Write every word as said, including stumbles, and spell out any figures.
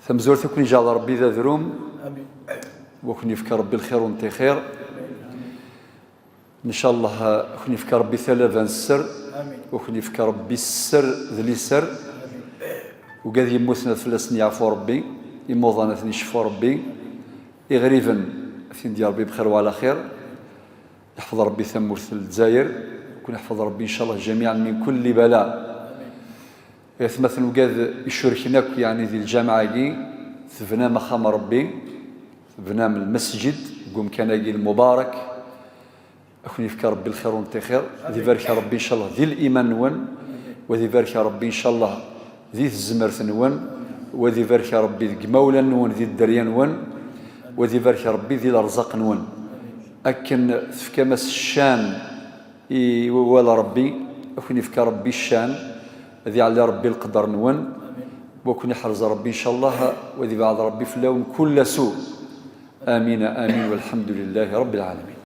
Tamezwarut, ad ken-iǧɛel Ṛebbi d adrum. Amin. Wa ken-yefka Ṛebbi lxir u n tixir. Ncallah, a ken-yefka Ṛebbi talaba n sser. Amin. Wa ken-yefka Ṛebbi sser d liser. Amin. Ugad yemmuten ad fell-asen yeɛfu Ṛebbi, imuḍan ad ten-yecfu Ṛebbi, iɣriben ad ten-d-yerbi bxir wa ɛla xir. Yeḥfeḍ Ṛebbi tamurt n Lezzayer, wa ken-yeḥfeḍ Ṛebbi ncallah jamiɛan min kulli bala. Amin. Atmaten ugad icurken akk, yeɛni, di lǧameɛ-agi, tebnam axxam n Ṛebbi, tebnam lmesǧid deg umkan-agi lmubarak. Ad ken-yefk Ṛebbi lxir u n tixir, ad ibarek Ṛebbi ncallah di liman-nwen, wa ad ibarek Ṛebbi ncallah di tezmert-nwen, wa ad ibarek Ṛebbi deg imawlan-nwen, di dderya-nwen, wa ad ibarek Ṛebbi di lerẓaq-nwen. Akken tefkam-as ccan i wawal Ṛebbi, ad ken-yefk Ṛebbi ccan, ad iɛelli Ṛebbi lqedr-nwen, wa ken-iḥrez Ṛebbi ncallah, wa ad ibɛed Ṛebbi fell-awen kulla su. Amin, amin, walḥemdulillahi Ṛebbi lɛalamin.